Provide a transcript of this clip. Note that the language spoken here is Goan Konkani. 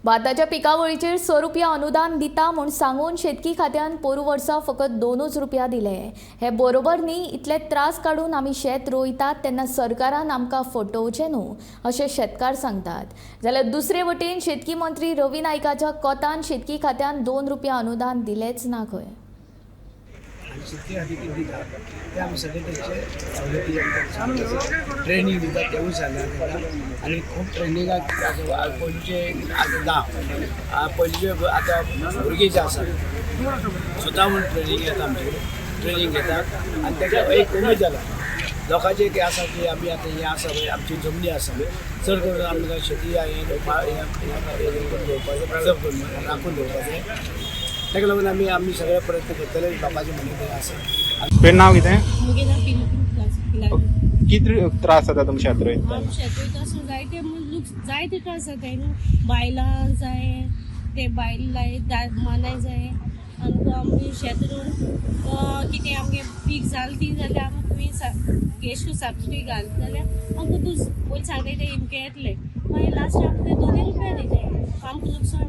भाताच्या पिकावळीचेर 100 रुपया अनुदान दिता म्हूण सांगून शेतकी खात्यान पोरूं वर्सा फकत 2 रुपया दिले. हे बरोबर न्ही. इतले त्रास काडून आमी शेत रोयतात तेन्ना सरकारान आमकां फटोवचें न्हू अशें शेतकार सांगतात. जाल्यार दुसरे वटेन शेतकी मंत्री रवी नायकाच्या कोतान शेतकी खात्यान 2 रुपया अनुदान दिलेच ना खंय. आनी शेतकी खातीर कितें दिता ते आमी सगळे तेंचे सवलती आमकां ट्रेनींग दिता तेवूय सांगला तांकां. आनी खूब ट्रेनिंगाक पयलींचे आतां ना, पयलींचे आतां भुरगीं जे आसा स्वता म्हूण ट्रेनींग येता आमचे कडेन, ट्रेनींग घेतात आनी ताका एक उमेद जाला लोकांचें एक आसा की आमी आतां हें आसा पळय आमची जमनी आसा चड करून आमकां शेती हें करून दवरपाचें, प्रिजर्व करून राखून दवरपाचें. ताका लागून आमी आमी सगळे प्रयत्न करतले लोकांचे म्हणणें तें आसा. तुवें नांव कितें? म्हगे नांव पिलू. कितें त्रास जाता तुमच्या शेत रोयता? आम शेत वयता आसतना जायते लुक जायते त्रास जाताय न्हू. बायलां जाय ते बायल लाय मानाय जाय आनी आमी शेत रोवन कितें आमगे पीक जालें ती जाल्यार आमकां तुमी एश सबसिडी घालता जाल्यार आमकां तूं पयलीं सांगताय ते इमके येतले, मागीर लास्ट आमकां ते 2 रुपया दिताय, आमकां लुकसाण.